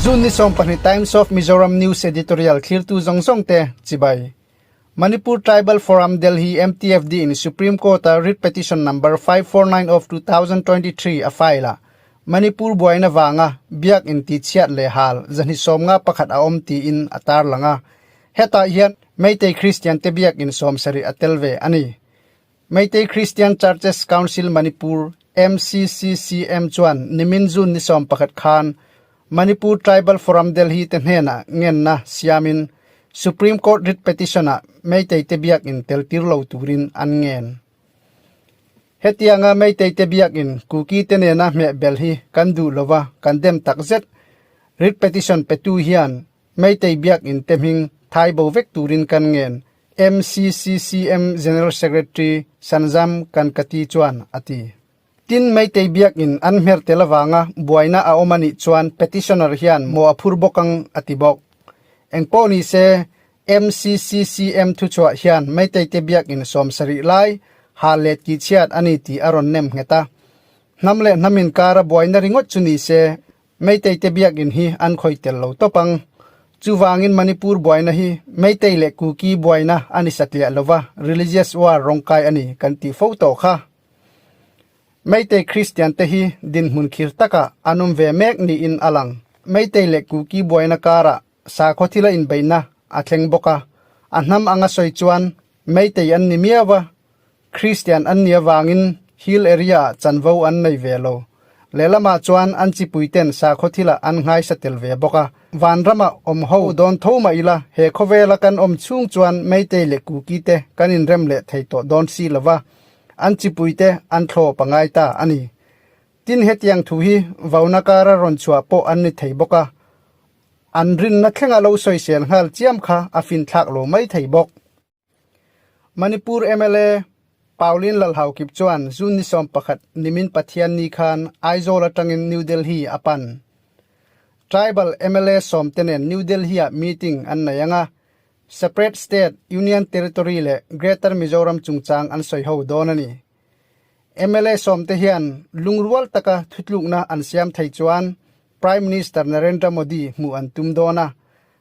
June ni 12 Times of Mizoram News Editorial thlirtu zawng zawng te chibai. Manipur Tribal Forum Delhi MTFD in Supreme Court a writ petition number 549 of 2023 a file a. Manipur buaina vanga biak in ti chhiat leh hal zahni 51 a awm tiin a tarlang a. Hetah hian Meitei Christian te biak in 70 a tel ve a ni. Meitei Christian Churches Council Manipur, MCCCM, chuan nimin June ni 11 khan Manipur Tribal Forum Delhi te hnenah ngenna siamin Supreme Court writ petition-ah Meitei te biakin tel tir lo turin an ngen. Hetianga Meitei te biakin Kuki te nena hmeh bel hi kan duh lova kan dem takzet. Writ petition petu hian Meitei biakin te hming thai bo vek turin kan ngen, MCCCM General Secretary Sanjam Kankati chuan a ti. Tin, Meitei biakin an hmer tel avanga buaina a awm a nih chuan petitioner hian mawh a phur bawk ang a ti bawk. Engpawh ni se, MCCCM thuchhuah hian Meitei te biakin 70 lai hal leh tihchhiat a ni tih a rawn nem nghet a. Hnam leh hnam inkara buaina ringawt chu ni se, Meitei te biakin hi an khawih tel lo tawp ang. Chuvangin Manipur buaina hi Meitei leh Kuki buaina a ni satliah lova religious war rawngkai a ni kan tih fo tawh kha. Meitei Kristian te hi dinhmun khir takah an awm ve mek niin a lang. Meitei leh Kuki buaina karah sakhaw thila inbeihna a thleng bawk a, a hnam anga sawi chuan Meitei an ni miau a, Kristian an nih avangin hill area-ah chanvo an nei ve lo. Lehlamah chuan an chipuiten sakhaw thilah an nghaisa tel ve bawk a. Vanrama awm ho dawn tho mah ila, he khawvela kan awm chhung chuan Meitei leh Kuki te kan inrem leh thei tawh dawn si lo va, an chipuite an thlawp a ngai ta a ni. Tin, hetiang thu hi vauna kara rawn chhuah pawh an ni thei bawk a, an rinna thlenga lo sawisel nghal chiam kha a finthlak lo mai thei bawk. Manipur mla Pauline Lalhaukip chuan June ni 11 nimin Pathianni khan Aizawl atangin New Delhi a pan. Tribal mla sawmte nen New Delhi-ah meeting an nei ang a, separate state, Union Territory leh Greater Mizoram chungchang an sawi ho dawn a ni. Mla sawmte hian lungrual taka thutlukna an siam thei chuan Prime Minister Narendra Modi hmuh an tum dawn a,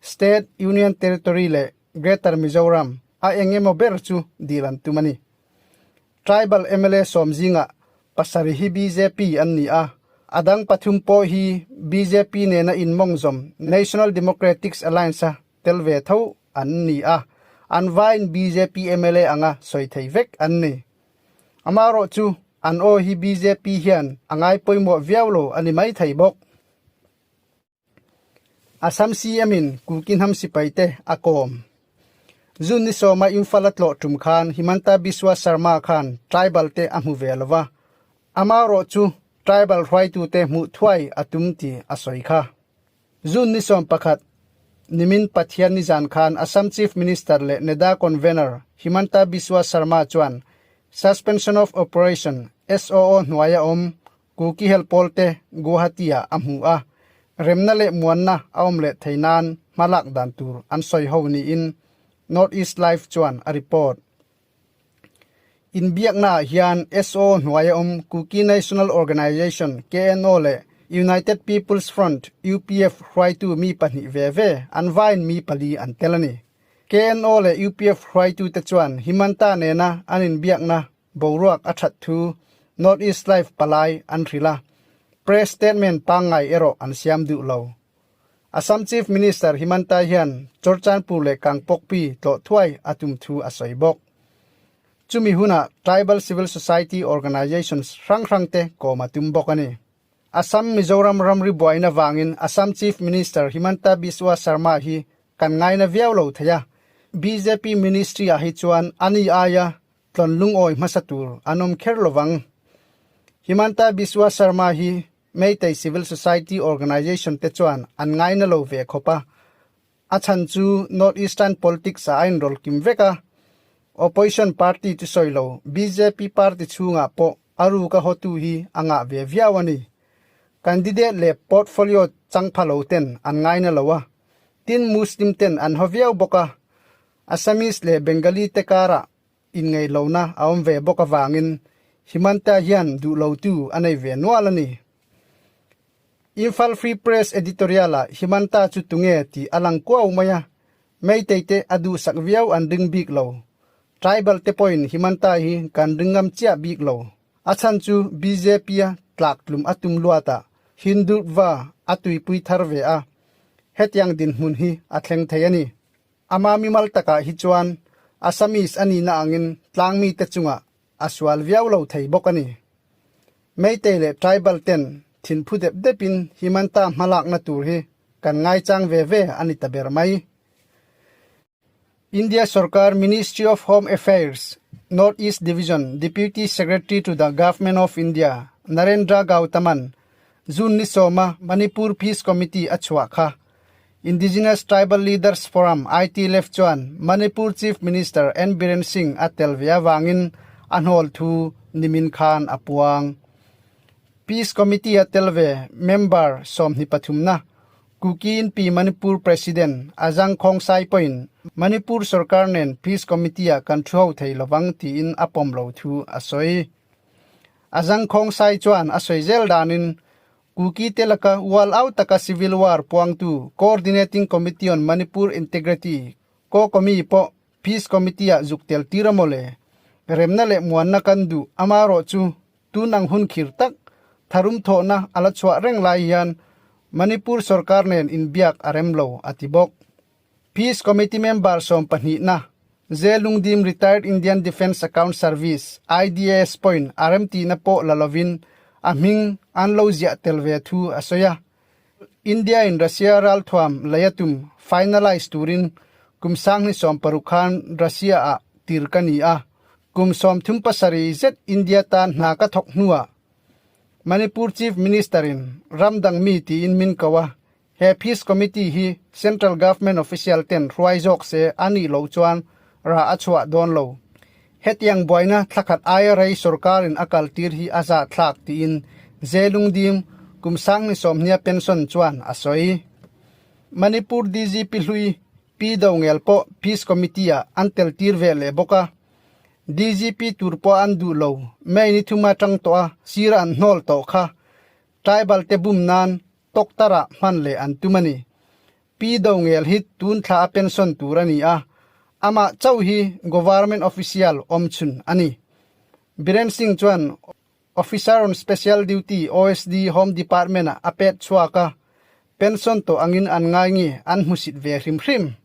state, Union Territory leh Greater Mizoram a eng emaw ber chu dil an tum a ni. Tribal mla sawm zingah pasarih hi bjp an ni a, a dang pathum pawh hi bjp nena inmawngzawm National Democratics Alliance-a tel ve tho an ni a, an vaiin bjp mla anga sawi thei vek an ni. Amaherawh chu an aw hi bjp hian a ngai pawimawh viau lo a ni mai thei bawk. Assam CM in Kuki hnam sipai te a kawm. June ni sawma Imphal a tlawh tum khan Himanta Biswa Sarma khan tribal te a hmu ve lova, amaherawh chu tribal hruaitu te hmuh thuai a tum tih a sawi kha. June ni 11, nimin Pathian nizan khan Assam Chief Minister leh NEDA Convener Himanta Biswa Sarma chuan Suspension of Operation, SOO, hnuaia awm Kuki hel pawlte Guwahati-ah a hmu a, remna leh muanna a awm leh thei nan hmalak dan tur an sawi ho niin North East Live chuan a report. Inbiaknaah hian SO hnuaia awm Kuki National Organisation, KNO, leh United People's Front, UPF, hruaitu mi pahnih ve ve an vain mi pali an tel a ni. KNO leh UPF hruaitute chuan Himanta nena an inbiakna boruak a that thu North East Live palai an hrilh a, press statement pangngai erawh an siam duh lo. Assam Chief Minister Himanta hian Churchandpur leh Kangpokpi tlawh thuai a tum thu a sawi bawk. Chumi hunah Tribal Civil Society Organisations hrang hrangte kawm a tum bawk a ni. Assam Mizoram ramri buaina vangin Assam Chief Minister Himanta Biswa Sarma hi kan ngaina viau lo thei a, bjp ministry ah hi chuan ani aia Tlawn lungawi hmasa tur an awm kher lovang. Himanta Biswa Sarma hi Meitei Civil Society Organisation te chuan an ngaina lo ve khawp a, a chhan chu North Eastern politics ah a inrawl kim vek a, Opposition party chu sawi lo bjp party chhungah pawh a ruka hawtu hi a ngah ve viau a ni. Candidate leh portfolio chang pha lo ten an ngaina lo a, tin Muslim ten an haw viau bawk a, Assamese leh Bengali te karah inngaihlohna a awm ve bawk avangin Himanta hian duhlotu a nei ve nual a ni. Imphal Free Press editorial-ah Himanta chu tunge tih a lang kuau mai a, Meitei te a duhsak viau an ring bik lo. Tribal te pawhin Himanta hi kan ring ngam chiah bik lo. A chhan chu BJP-a tlaktlum a tum luatah Hindutva a tuipui thar ve a, hetiang dinhmun hi a thleng thei a ni. Ama mimal takah hi chuan Assamese a nihna angin tlangmite chungah a sual viau lo thei bawk a ni. Meitei leh tribal ten thinphu dep depin Himanta hmalakna tur hi kan ngaichang ve ve a ni ta ber mai. India sorkar Ministry of Home Affairs, North East Division Deputy Secretary to the Government of India Narendra Gautaman June ni sawma Manipur Peace Committee a chhuah kha. Indigenous Tribal Leaders Forum, ITLF, chuan Manipur Chief Minister N Biren Singh a tel ve avangin a hnawl thu nimin khan a puang. Peace Committee a tel ve member 23na Kuki Inpi Manipur President Azang Khongsai pawhin Manipur sorkar nen Peace Committee-ah kan thu ho thei lovang tiin a pawm lo thu a sawi. Azang Khongsai chuan a sawi zel danin Kuki te laka ual au taka Civil War puangtu Coordinating Committee on Manipur Integrity, COCOMI, pawh Peace Committee-ah zuk tel tir a maw le? Remna leh muanna kan duh amarawh chu Tun ang hun khir tak tharum thawhna a la chhuah reng lai hian Manipur sorkar nen inbiak a rem lo, a ti bawk. Peace Committee member sawmpahnihna Zelungdim Retired Indian Defence Account Service, IDAS, pawhin a remtihna pawh la lovin a hming an lo ziah tel ve thu a sawi a. India in Russia ralthuam lei a tum finalise turin kum sanghni 60 khan Russia ah tir ka ni a, Kum 37 zet India tan hna ka thawk hnuah Manipur Chief Minister in ram dang mi tiin min ko a, he Peace Committee hi Central Government official ten hruai zawk se a nih loh chuan rah a chhuah dawn lo. Hetiang buaina thlakhat aia rei sorkar in a kal tir hi a zahthlak tiin Zelungdim kum 20 pension chuan a sawi. Manipur DGP hlui Pi Dongel pawh Peace Committee ah an tel tir ve leh bawk a. DGP tur pawh an duh lo, May ni thuma tang tawh a, sir an hnawl tawh kha. Tribal te bum nan tawktar ah hman leh an tum a ni. Pi Dongel hi tun thla a pension tur a ni a, amah chauh hi Government official awmchhun a ni. Biren Singh chuan Officer on Special Duty, OSD, Home Department ah a pet chhuak a, pension tawh angin an ngai nge an hmusit ve hrim hrim.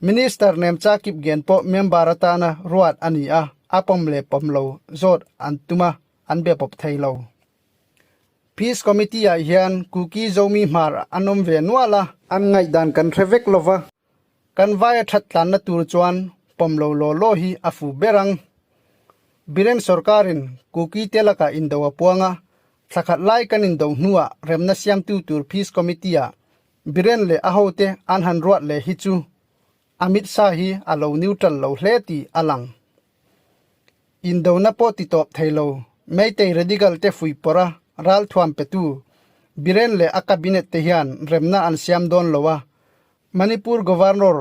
Minister Nemcha Kipgen pawh member atana ruat a ni a, a pawm leh pawm lo zawt an tum a, an be pawp thei lo. Peace Committee ah hian Kuki Zomi Hmar an awm ve nual a. An ngaihdan kan hre vek lova, kan vaia that tlanna tur chuan pawm lo law law hi a fu ber ang. Biren sorkarin Kuki te lakah indo a puang a, thla khat lai kan indo hnuah remna siamtu tur Peace Committee-ah Biren leh a hote an han ruat leh hi chu Amit Shah hi a lo neutral lo hle tih a lang. Indona pawh ti tawp thei lo, Meitei radical te fuihpawrh a ralthuam petu Biren leh a cabinet te hian remna an siam dawn lo a, Manipur Governor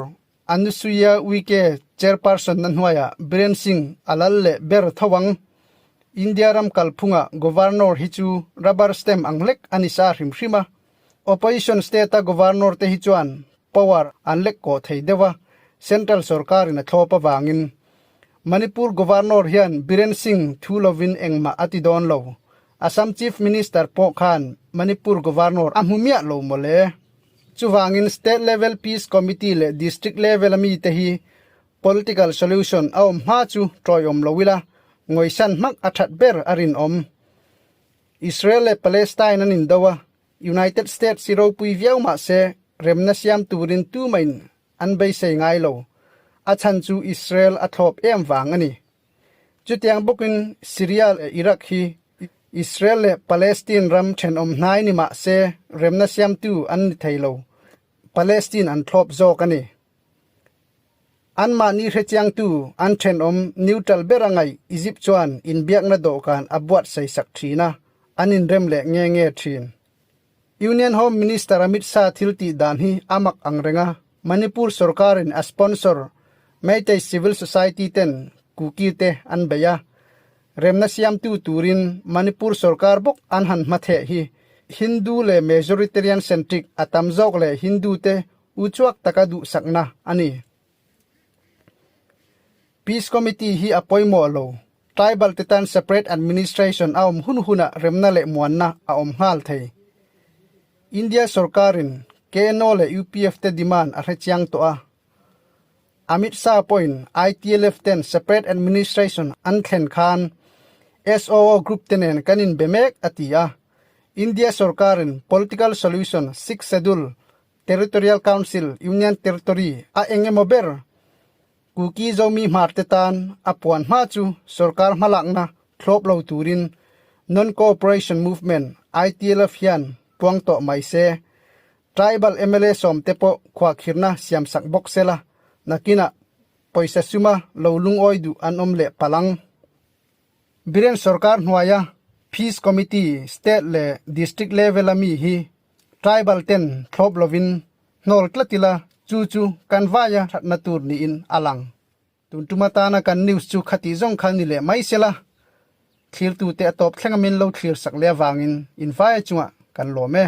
Anusuiya Uike chairperson na hnuaiah Biren Singh a lal leh ber tho ang. India ram kalphungah Governor hi chu rubber stamp ang hlek a ni sa hrim hrim a. Opposition state-a Governor te hi chuan power an lek kawh thei deuh a, Central sorkarin a thlawp avangin. Manipur Governor hian Biren Singh thu lovin engmah a ti dawn lo. Assam Chief Minister pawh khan Manipur Governor a hmu miah lo mawle. Chuvangin State Level Peace Committee leh District Level a mite hi political solution a awm hma chu tawiawm lo ila, ngawisan hmak a that ber a rinawm. Israel leh Palestine an indo a, United States hi ropui viau mah se remna siam turin tumahin an beisei ngai lo, a chhan chu Israel a thlawp em vang a ni. Chutiang bawkin Syria leh Iraq hi Israel leh Palestine ram thenawm hnai ni mah se remna siamtu an ni thei lo, Palestine an thlawp zawk a ni. Anmahni hrechiangtu an thenawm neutral ber a ngaih Egypt chuan inbiakna dawhkan a buatsaih sak thin a, an inrem leh nge nge thin. Union Home Minister Amit Shah thil tih dan hi a mak ang reng a, Manipur sorkarin a sponsor Meitei civil society ten Kuki te an bei a, remna siamtu turin Manipur sorkar bawk an han hmatheh hi. Hindu leh majoritarian centric a tam zawk leh Hindu te uchuak taka duhsakna a ni. Peace Committee hi a pawimawh lo. Tribal te tan separate administration a awm hun hunah remna leh muanna a awm nghal thei. India sorkarin KNO leh UPF te demand a hrechiang tawh a. Amit Shah pawhin ITLF ten separate administration an thlen khan SOO group te nen kan inbe mek a ti a. India sorkarin political solution Sixth Schedule Territorial Council Union Territory a eng emaw ber Kuki Zomi Hmar te tan a puan hma chu sorkar hmalakna thlawp lo turin Non-Cooperation Movement, ITLF hian puang tawh mai se. Tribal mla sawmte pawh khuahkhirna siamsak bawk sela, nakinah pawisa suma lo lungawi duh an awm leh palh ang. Biren sorkar hnuaia Peace Committee State leh District level-a mi hi Tribal ten thlawp lovin hnawl tlat ila chu chu kan vaia thatna tur niin a lang. Tun tum atana kan news chu khati zawng kha ni leh mai sela, thlirtute a tawp thleng a min lo thlir sak leh avangin in vaia chungah kan lawm e.